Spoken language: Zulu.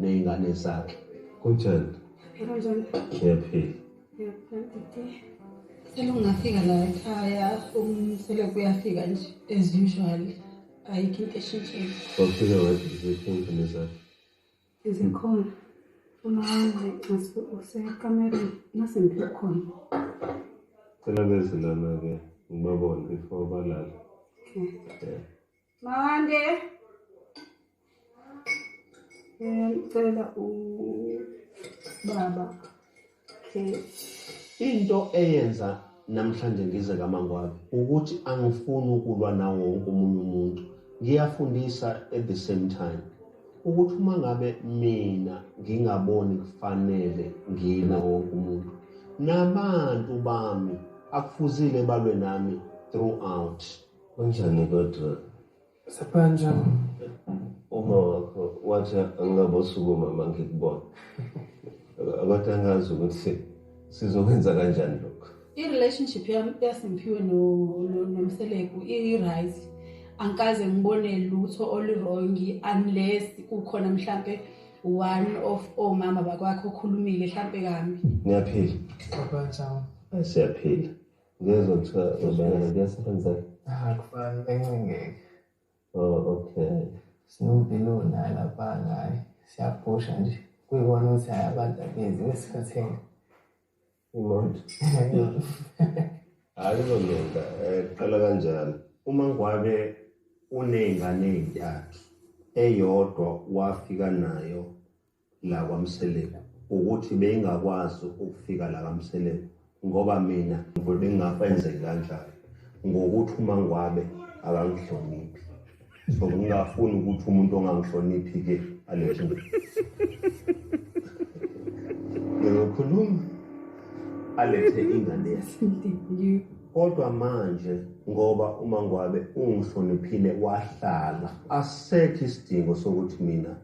Ney'ngane zakhe. Kunjani? Kanjani? Ngiyaphila. Ngiyaphila, Didi. Selokhu ngafika la ekhaya, uMseleku uyafika nje as usual. Ayikho into eshintshile. Wafika wathi ziphi iy'ngane zakhe? Zikhona. Uma usekamereni nasemphile khona. Cela beze lana-ke ngibabone before balala. Okay. Yeah. Mawande. Ngicela ubaba. Okay. Into eyenza namhlanje ngize kaMangwabe ukuthi angifuni ukulwa nawo wonke omunye umuntu. Ngiyafundisa at the same time ukuthi uma ngabe mina ngingaboni kufanele ngina wonke umuntu, nabantu bami akufuzile balwe nami throughout. Kunjani kodwa? Saphanja. Uma wakho wathi angingabosukuma uma ngikubona. Kodwa angazi ukuthi sizokwenza kanjani lokho. I-relationship yami yaSimphiwe noMseleku i-right. Angikaze ngibone lutho olu-wrong unless kukhona mhlampe one of omama bakwakhe okhulumile mhlampe kambi. Niyaphila? Saphanja. Siyaphila. Ngezwa kuthiwa ubani kuyasebenzeka. Ah, kufani kancingeke. Oh, okay. Sinompilo naye lapha naye. Siyaphusha nje. Kuyibona ukuthi hayi abantu abezi besikhatheni. Imoto. Hayi kulunga, qala kanjalo. Uma ngwabe uney'ngane ey'ntathu, eyodwa wafika nayo la kwaMseleku, ukuthi beyingakwazi ukufika la kwaMseleku ngoba mina bengingakwenzeki kanjalo ngokuthi uma ngwabe akangihloniphi. So ngingafuni ukuthi umuntu ongangihloniphi-ke alethe. Ngizokhuluma alethe ingane yakhe. Kodwa manje ngoba uma ngwabe ungihloniphile wahlala, asekho isidingo sokuthi mina